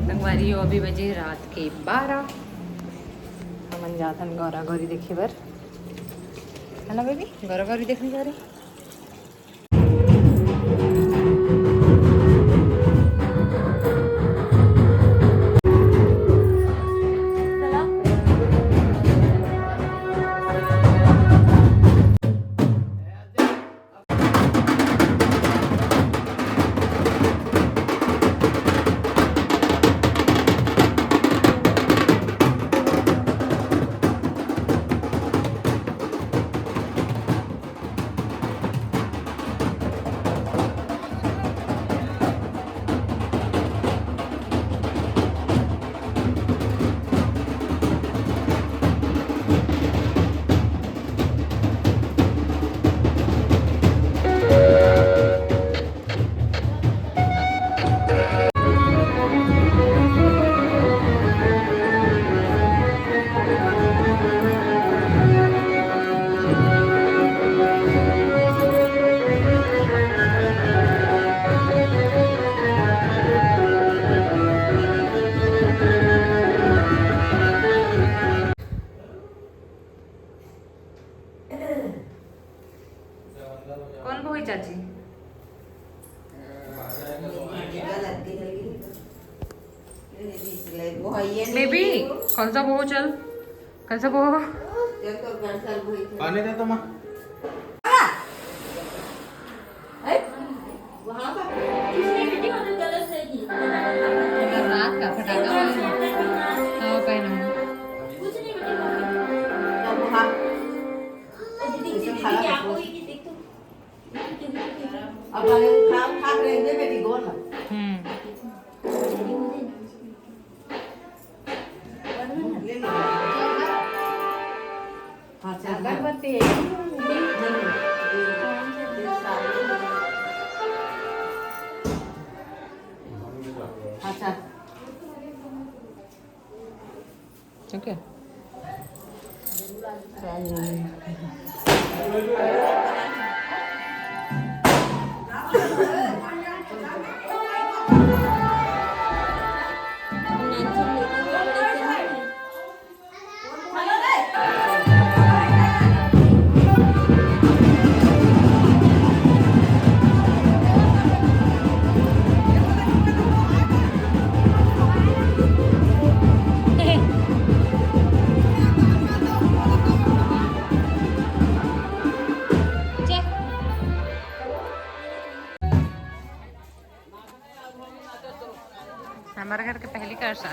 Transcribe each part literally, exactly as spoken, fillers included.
संगवारी हो, अभी बजे रात के बारह। हमन जाथन गौरा गौरी देखे बर, है ना बेबी? गौरा गौरी देखने जा रहे। कौन बहू है चाची? बेबी, कौन सा बहू चल? कौन सा बहू? पानी दे तो माँ। रात का फटाका। हाँ, पहना है। अब खा खा रहे हैं बेटी, गोल। हम्म। हाँ, चल। अगरबत्ती है। हाँ, चल। ठीक है। हमारे घर के पहली कार सा।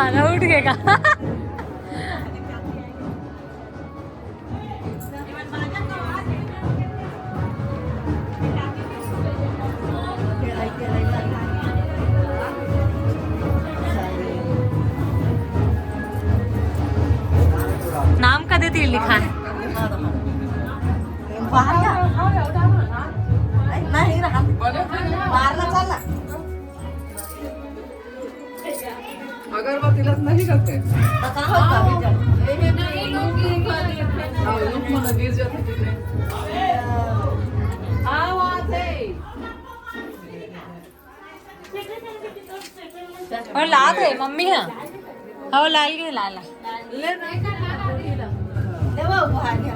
उठ गए का? नाम का देती लिखा है। बाहर जा। नहीं रहा। बाहर ना चलना। अगर वो तिलक नहीं करते। तो कहाँ होता अभी जब? हाँ, लोग मन गिर जाते कितने। हाँ, वो आते। और ला दे, मम्मी है। हाँ, वो लाई गई, ला ला। ले ना। ले वो, वो आ गया।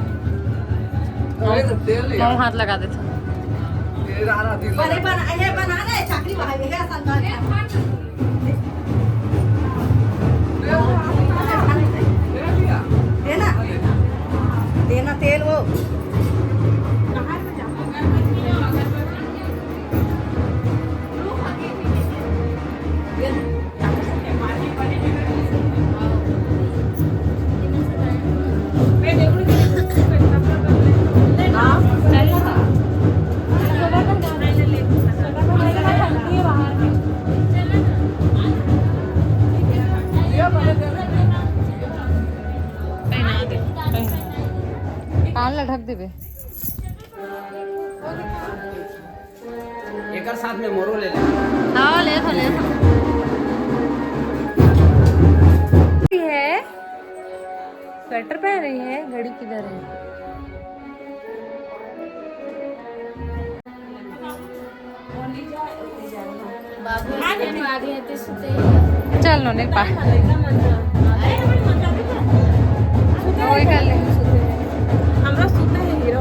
अरे, तो तेल ले। मैं हाथ लगा देता हूँ। ये रहा, रहा, तेल बड़े लगा। बना, ये बना रहे, चाकरी वहाँ, ये आसान बात है। ले वो, ले लिया। देना, देना तेल वो। कान ला ढक देबे। एकर साथ में मोरो ले ले। हाँ, ले था, ले था। है, स्वेटर पहन रही है, घड़ी किधर है? चल, नोने पा। वही कर ले। हमरा सुते हैं हीरो।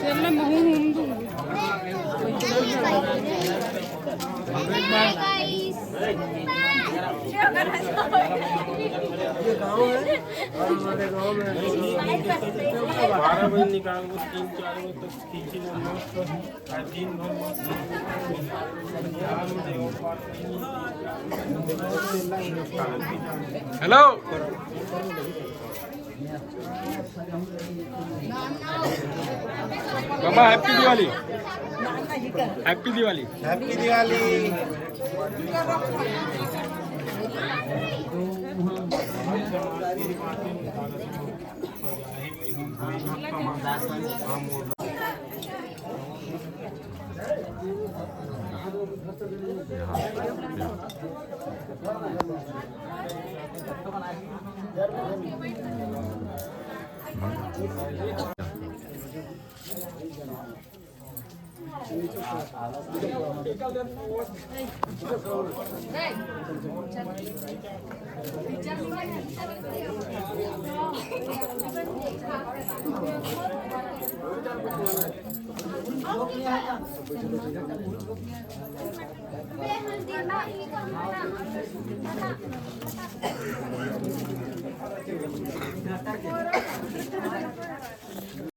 चल, मैं मुंह घूम दूंगी। ये गाँव है और हमारे गाँव में बारह बजे निकाल को तीन चार बजे तक खींची। हेलो। बाबा, happy Diwali. Happy Diwali. Happy Diwali.